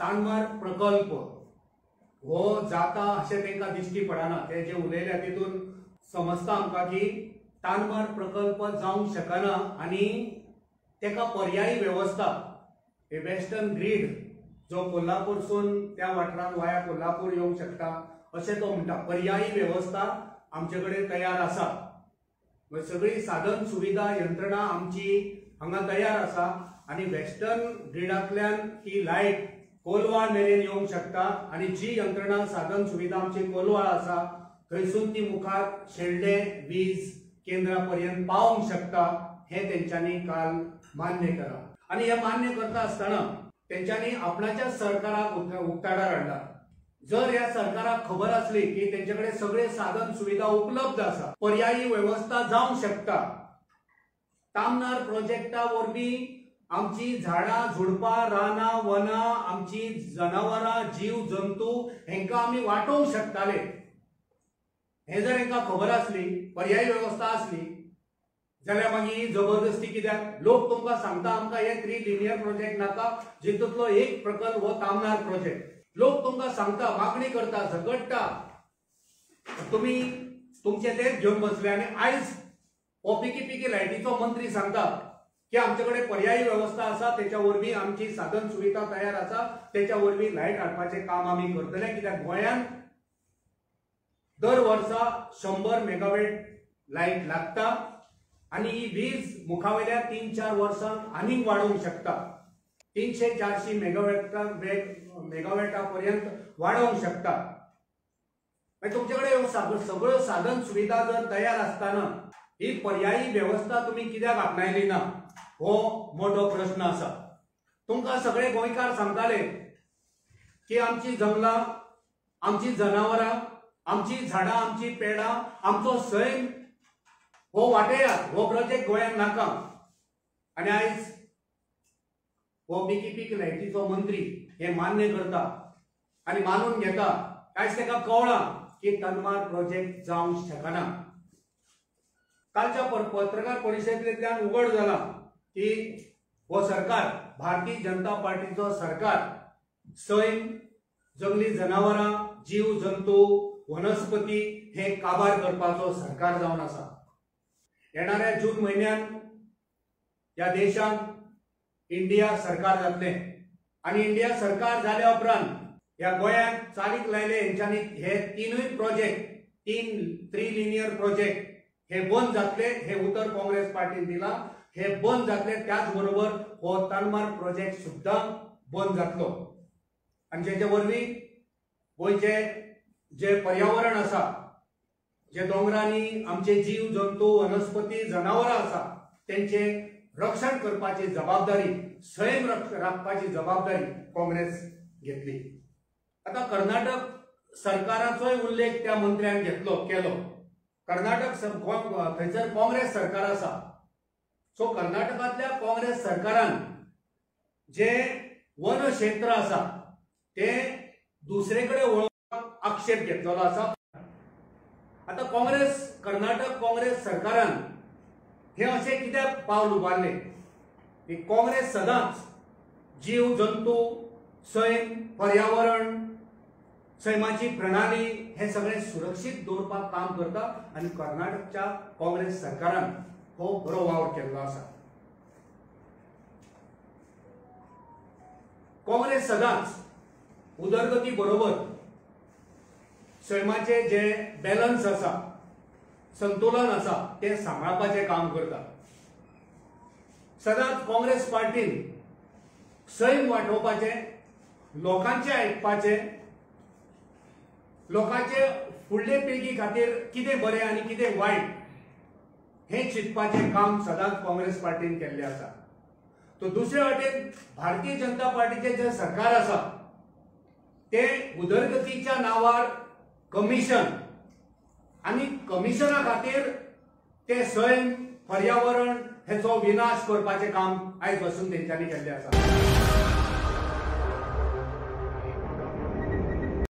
तानमार प्रकल्प हो जाता अशें तांकां दिश्टी पडना. ते जे उलयल्या तितून समजता आमकां की तानमार प्रकल्प जावंक शकना आनी ताका पर्यायी वेवस्था हे वेस्टर्न ग्रीड जो कोल्हापूरसून त्या वाठारांत वाया कोल्हापूर येवंक शकता अशें तो म्हणटा. पर्यायी वेवस्था आमचे कडेन तयार आसा, सगळी साधन सुविधा यंत्रणा आमची हांगा तयार आसा आनी वेस्टर्न ग्रिडांतल्यान ही लायट कोलवाळ मेरेन येवंक शकता आनी जी यंत्रणा साधन सुविधा आमची कोलवाळ आसा थंयसून ती मुखार शेल्डे वीज केंद्रा पर्यंत पावोवंक शकता हें तेंच्यांनी काल मान्य केलां. आनी हें मान्य करता आसतना तेंच्यांनी आपणाच्या सरकाराक उक्ताडार हाडला. जर ह्या सरकाराक खबर आसली की तेंचे कडेन सगळे साधन सुविधा उपलब्ध आसा, पर्यायी वेवस्था जावंक शकता, तामनार प्रोजेक्टा वरवीं आमची झाडां झुडपां रानां वनां आमची जनावरां जीव जंतू हेंकां आमी वाटोवंक शकताले हें जर हेंकां खबर आसली, पर्यायी वेवस्था आसली जाल्यार मागीर जबरदस्ती कित्याक? लोक तुमकां सांगता आमकां हे 3 लिनियर प्रोजेक्ट नाका, जितूंतलो एक प्रकल्प हो तामनार प्रोजेक्ट. लोक तुमकां सांगता, मागणी करता, झगडटा, तुमी तुमचे तेच घेवन बसले. आनी आयज हो पिकी पिकी लायटीचो मंत्री सांगता की आमचे कडेन पर्यायी वेवस्था आसा, तेच्या वरवीं आमची साधन सुविधा तयार आसा, तेच्या वरवीं लायट हाडपाचें काम आमी करतले. कित्याक गोंयांत दर वर्सा 100 मेगावॅट लायट लागता आनी ही वीज मुखावेल्या 3-4 वर्सांत आनीक वाडोवंक शकता, 300-400 मेगावॅटा पर्यंत वाडोवंक शकता. मागीर तुमचे कडेन सगळ्यो साधन सुविधा जर तयार आसतना ही पर्यायी वेवस्था तुमी कित्याक आपणायली ना हो मोठो प्रश्न आसा. तुमकां सगळे गोंयकार सांगताले की आमची जंगलां, आमची जनावरां, आमची झाडां, आमची पेडां, आमचो सैम हो वाटयात, हो प्रोजेक्ट गोंयांत नाका. आनी आयज हो पिकी पीक लायटीचो मंत्री हे मान्य करता आनी मानून घेता. आयज ताका कळ्ळां की तन्मार प्रोजेक्ट जावंक शकना. कालच्या पत्रकार परिशदेंतल्यान उघड जाला की हो सरकार, भारतीय जनता पार्टीचो सरकार सैम, जंगली जनावरां, जीव जंतू, वनस्पती हे काबार करपाचो सरकार जावन आसा. येणाऱ्या जून म्हयन्यान ह्या देशांत इंडिया सरकार जातलें आनी इंडिया सरकार जाल्या उपरांत ह्या गोंयांत चालीक लायले हेंच्यांनी हे 3 प्रोजेक्ट, 3 लिनियर प्रोजेक्ट हे बंद जातले हे उतर काँग्रेस पार्टीन दिलां. हे बंद जातले, त्याच बरोबर हो तानमार प्रोजेक्ट सुद्दां बंद जातलो आनी जेचे वरवीं गोंयचें जे पर्यावरण आसा, जे दोंगरांनी आमचे जीव जंतू, वनस्पती, जनावरां आसा तेंचे रक्षण करपाची जबाबदारी, सैम राखपाची जबाबदारी काँग्रेस घेतली. आतां कर्नाटक सरकाराचोय उल्लेख त्या मंत्र्यान केलो. कर्नाटक थंयसर काँग्रेस सरकार आसा, सो कर्नाटकांतल्या काँग्रेस सरकारान जे वन क्षेत्र आसा ते दुसरे कडेन वळोवपाक आक्षेप घेतलेलो आसा. आतां काँग्रेस, कर्नाटक काँग्रेस सरकारान हे अशें कित्याक पावल उबारलें? काँग्रेस सदांच जीव जंतू, सैम, पर्यावरण, सैमाची प्रणाली हे सगळें सुरक्षीत दवरपाक काम करता आनी कर्नाटकच्या काँग्रेस सरकारान हो बरो वावर केल्लो आसा. काँग्रेस सदांच उदरगती बरोबर सैमाचे जे बॅलन्स आसा, संतुलन आसा तें सांबाळपाचें काम करता. सदांच काँग्रेस पार्टीन सैम वाटोवपाचें, लोकांचें आयकपाचें, लोकांचे फुडले पिळगी खातीर कितें बरें आनी कितें वायट हें चिंतपाचें काम सदांच काँग्रेस पार्टीन केल्लें आसा. तो दुसरे वाटेन भारतीय जनता पार्टीचें जें सरकार आसा तें उदरगतीच्या नांवार कमिशन आनी कमिशना खातीर ते सैम, पर्यावरण हेचो विनाश करपाचें काम आयज पासून तेंच्यांनी केल्लें आसा.